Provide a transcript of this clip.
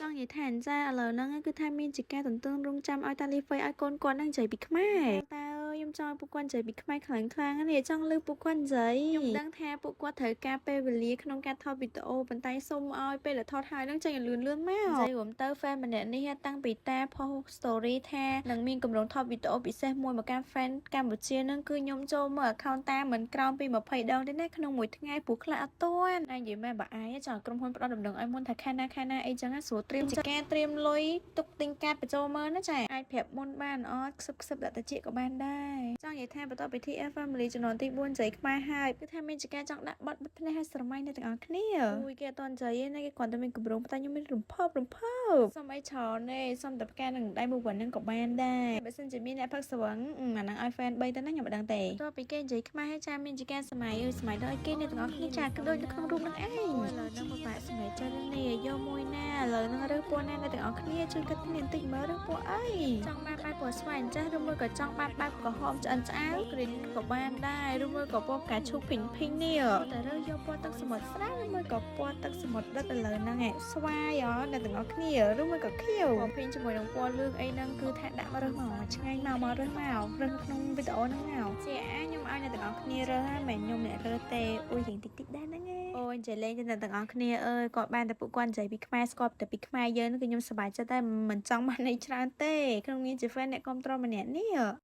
ចង់និយាយថាអញ្ចាឥឡូវហ្នឹងគឺថាមានជាការទន្ទឹងរង់ចាំឲ្យតាលីហ្វៃឲ្យកូនគាត់ហ្នឹងនិយាយពីខ្មែរតើខ្ញុំចង់ឲ្យពួកគាត់និយាយពីខ្មែរខ្លាំងខ្លាំងនេះចង់លើពួកគាត់និយាយខ្ញុំដឹងថាពួកគាត់ត្រូវការពេលវេលាក្នុងការថតវីដេអូប៉ុន្តែសូមឲ្យពេលដែលថតហើយហ្នឹងចេញឲ្យលឿនលឿនមកនិយាយរួមទៅ fan ម្នាក់នេះតាំងពីតា post story ថានឹងមានគម្រោងថតវីដេអូពិសេសមួយមកកាន់ fan កម្ពុជាហ្នឹងគឺខ្ញុំចូលមើល account តាមិនក្រោមពី20ដងទេណាក្នុងមួយថ្ងៃព្រោះខ្លះអត់ទាន់ណានិយាយមែនបើអាយចង់ឲ្យក្រុមហ៊ុនផ្ដល់ដំណឹងឲ្យមុនថាខែណាខែណាអីចឹងណាស្រួលត្រៀមជាការត្រៀមលុយទុកទិញកាតបញ្ចូលមើលណាចាអាចប្រាប់មុនបានអត់ខ្សឹបខ្សឹបដាក់តិចក៏បានដែរចង់និយាយថាបន្ទាប់ពី TF Family ជំនាន់ទី4និយាយខ្មែរហើយគឺថាមានជាការចង់ដាក់បត់បិទភ្នែកឲ្យស្រមៃនៅទាំងអស់គ្នាអូយគេអត់ទាន់និយាយទេណាគេគ្រាន់តែមានគម្រោងតែខ្ញុំមានរំភើបរំភើបសុំអីច្រើនទេសុំតែផ្កានឹងដៃមួយហ្នឹងក៏បានដែរបើសិនជាមានអ្នកផឹកស្វឹងអាហ្នឹងឲ្យ fan 3ទៅណាខ្ញុំមិនដឹងទេបន្ទាប់ពីគេនិយាយខ្មែរហើយចាមានជាការសម័យអើយសម័យដល់ឲ្យគេអ្នកទាំងអស់គ្នាចាគឺដូចនៅក្នុងរូបហ្នឹងឯងឥឡូវហ្នឹងពិបាកសម្រេចចិត្តនេះយកមួយណាឥឡូវហ្នឹងរើសពណ៌ណាអ្នកទាំងអស់គ្នាជួយគិតគ្នាបន្តិចមើលរើសពណ៌អីចង់បានបែបពណ៌ស្វាយអញ្ចេះឬមួយក៏ចង់បានបែបក្រហមឆ្អិនឆ្អៅ green ក៏បានដែរឬមួយក៏ពណ៌ផ្កាឈូក pink pink នេះតែរើសយកពណ៌ទឹកសមុទ្រស្រាលឬមួយក៏ពណ៌ទឹកសមុទ្រដិតឥឡូវហ្នឹងឯងស្វាយហ៎អ្នកទាំងអស់គ្នាឬមួយក៏ខៀវពណ៌ pink ជាមួយនឹងពណ៌លឿងអីហ្នឹងគឺថាដាក់មករើសមកឆ្ងាញ់មកមករើសមករើសក្នុងវីដេអូហ្នឹងមកជាអាខ្ញុំឲ្យអ្នកទាំងអស់គ្នារើសហើយមិនខ្ញុំអ្នករើសទេអ៊ុយរៀងតិចតិចដែរហ្នឹងឯងអូយនិយាយលេងទៅអ្នកទាំងអស់គ្នាអើយគាត់បានតែពួកគាត់និយាយពីខ្មែរស្គាល់តែពីខ្មែរយើងគឺខ្ញុំសប្បាយចិត្តតែមិនចង់បានអីច្រើនទេក្នុងនាមជា fan អ្នកគ្រប់គ្រងម្នាក់នេះ។